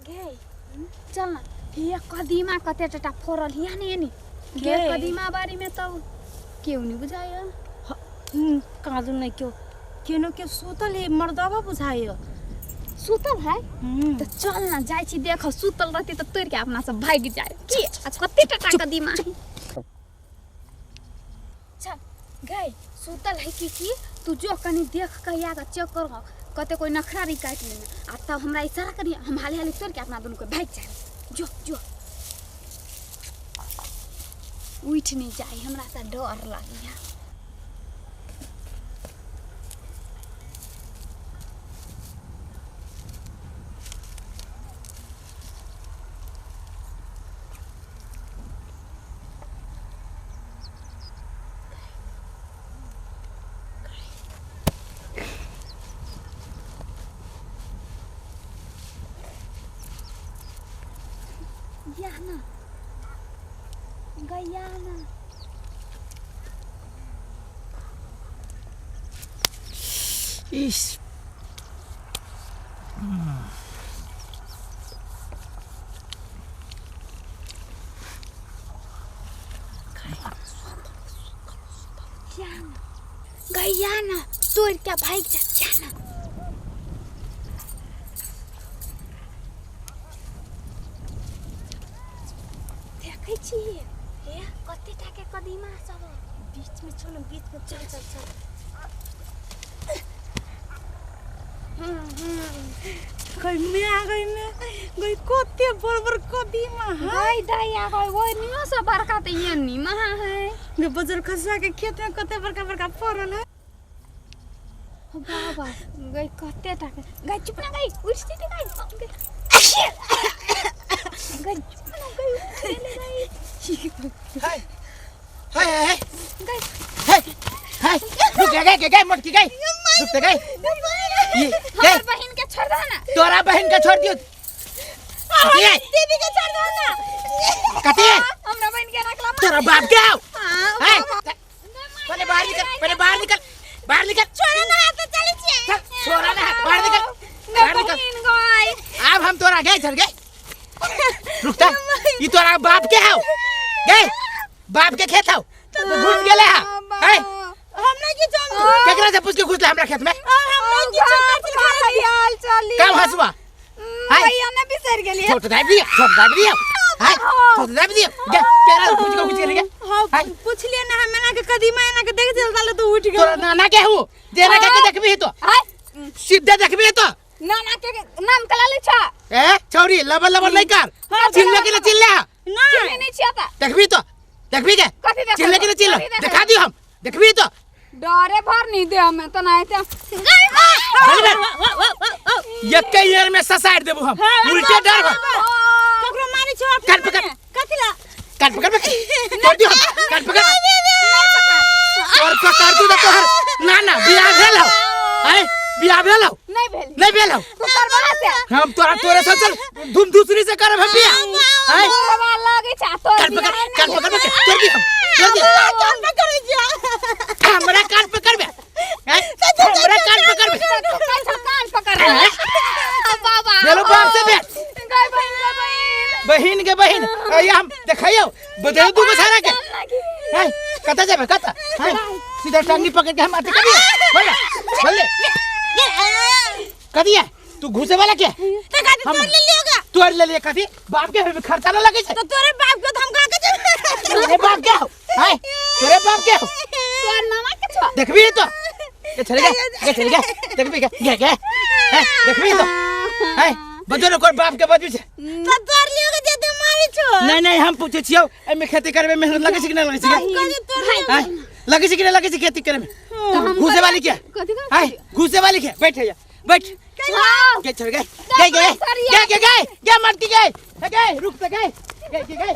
गे चल ना हे कदीमा कते टटा फोड़ल हिया ने एनी गे गे। कदीमा बारी में तब केहू नहीं बुझाय। काजू नहीं क्यों केनो के सुतल है मर्दबा बुझाय। सुतल है तो चल ना जाइ छी देख सुतल रहती तो तोड़ के अपना सब भागि जाए की आ कते टटा कदीमा है। चल गई सुतल है की की तू जो कनी देख के आके चेक कर कते कोई नखरा भी काटि लेने आ तब हमरा इशारा करी हम हाली हाली तोड़ के अपना दुनू के भागि जाए। जो जो उठ नहीं जाए हमरा तऽ डर लगैया। या ना गया ना इस या ना गया ना तोड़ के भाग जा या ना। देखै छी हे कते टा के कदीमा सब बीच में चल बीच में चल चल चल। गई मैं गई मैं गई कते बड़ बड़ कदीमा है। गई दैया गई ओइ नियो से बड़का त ये नी महा है। गे बजर खसुआ के खेत में कते बड़का बड़का फरल है। बाबा गई कते टा के गई चुप ना गई उठ जी गई गई गई चुप ना गई उठ गेलै गई हाय हाय हाय गई हाय हाय रुक गए गए गए मोटकी गई रुक गए ये गए हमर बहिन के छोड़ दो ना। तोरा बहन के छोड़ दियो कथी है दीदी के छोड़ दो ना। कथी है हमरा बहिन के रखला तोरा बाप के आओ हां हाय पहले बाहर निकल पहले बाहर निकल बाहर निकल छोड़ो ना तो चले छिए। चल, छोड़ा ना बाहर निकल बाहर निकल। बहिन गई अब हम तोरा गए चल गए रुकता ई तोरा बाप के हाउ गए बाप के खेत हाउ तो घुस गेले हा है हम नहीं की जान केकरा से पूछ के घुसले हमरा खेत में? हम नहीं की जान खयाल चली कब हंसुआ हाय। भैया ने बिसर गेलिए। छोट दाबि दियो छोट दाबि दियो हाय छोट दाबि दियो गे केकरा से पूछ के घुस गेले गे हां हाय। पूछ लिए ना हम ना के कदीमा ना के देख चल साले तो उठ गेल। तोरा नाना के हु देना के देखबी तो हाय सीधे देखबी तो नाना के नाम कला ले छा ए छौरी लबर लबर नहीं कर चिल्ले के चिल्ले ना चिन्हे नहीं छिया ता देखबी तो देखबी के कथी देखबै? चिल्ले के चिल्ले कथी देखबै? देखा दियो हम देखबी तो डरे भर नहीं दे हमें तो नहीं ते गई चल बे एके ईयर में ससार देबू हम उल्टे डर भर ककरो मारे छो अपने कान पकड़। कथी ला कान पकड़ बे तोड़ दियो हम कान पकड़ तोर पकड़ दू तो तोहर ना ना बियाह भेल हौ आय बियाह भेल हौ नहीं भेल नहीं भेल हौ तू करबा से हम तोरा तोरे से चल धूम दूसरी से करब हम बियाह आय करबा लागे छा तोर कान पकड़ कान पकड़ बे तोड़ दियो हम तोड़ दियो कान पकड़ जा हमरा कान पकड़ बे आय हमरा कान पकड़ बे कान पकड़ बाबा चलो बाप से भेट गई बहिन गई बहिन बहिन के बहिन अये हम देखियो बदल दू सारा के है कत जाबे कत है सीधा टांगी पकड़ के हम अथी करिए बोल बोल कथी है तू घुसे वाला के तो कथी हम- तोड़ ले लियोगा? तोड़ ले लिए कथी बाप के भी खर्चा ना लगे छै तो तोरे बाप के तो हम कहाँ के जेबै? तोरे बाप के हो है तोरे बाप के हो तोर नाना के छो देखबी तो ये चल गया ये चल गया देखबी के गे गे है देखबी तो है बजो ने कोई बाप के बजू छै तो तोड़ लियोगे जे तू मारे छो। नहीं नहीं हम पूछे छियौ एमे खेती करबे मेहनत लगे छै कि नहीं लगे छै कथी तोड़ लियोगे? हैं लगे छै कि नहीं लगे छै खेती करे में घुसे वाली के कथी हैं घुसे वाली के बैठ जा बैठ हां के चल गए गए गए गए गए गए गए मरती गए गए रुक तो गए गए गए गए